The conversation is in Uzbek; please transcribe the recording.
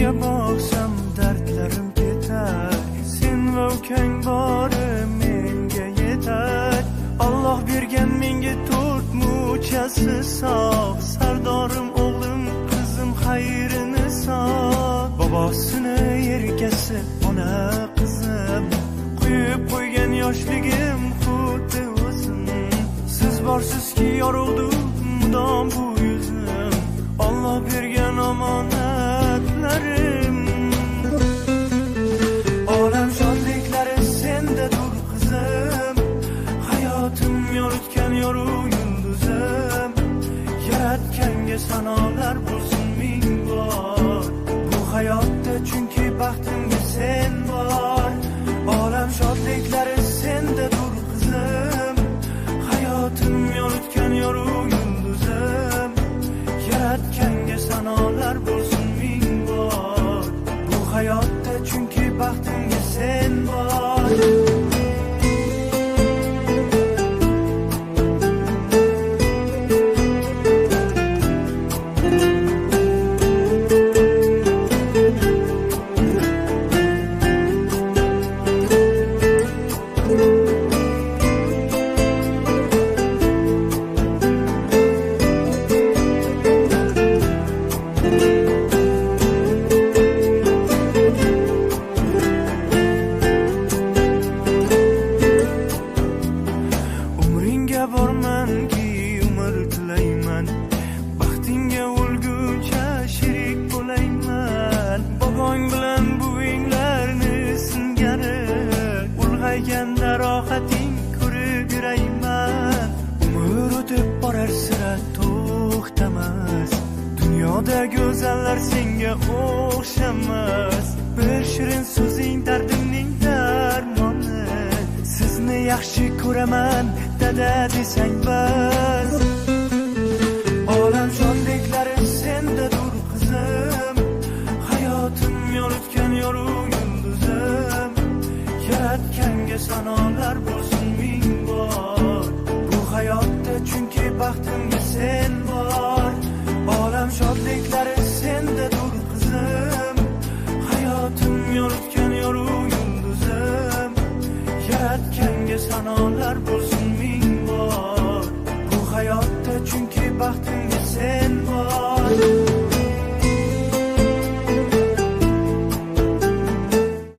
Yuzingga boqsam dardlarim ketar. Sen va ukang bori menga yetar. Alloh bergan menga to'rt muchasi sog'. Sardorim o'g'lim, qizim xayrini sog'. Bobosini erkasi, ona qizim. Quyib qo'ygan yoshligim xuddi o'zim. Siz borsizki yorug'dir mudom bu yuzim. Alloh bergan omonatlarim. Olam shodliklari sendadur qizim. Hayotim yoritgan yorug' yulduzim. Yaratganga sanolar bo'lsin ming bor. Bu hayotda chunki baxtimga sen bor. Olam shodliklari sendadur qizim. Hayotim yoritgan yorug' yulduzim. Yaratganga sanolar bo'lsin ming bor. Bu hayotda chunki baxtimga sen bor. Umringga bormanki umr tilayman. Baxtingga o'lguncha sherik bo'layman. Bobong bilan buvinglarni singari ulg'ayganda rohating ko'rib yurayman. Umr o'tib borar sira to'xtamas. Dunyoda go'zallar senga o'xshamas. Bir shirin so'zing dardimning darmoni. Sizni yaxshi ko'raman dada desang bas. Olam shodliklari sendadur qizim. Hayotim yoritgan yorug' yulduzim. Yaratganga sanolar bo'lsin.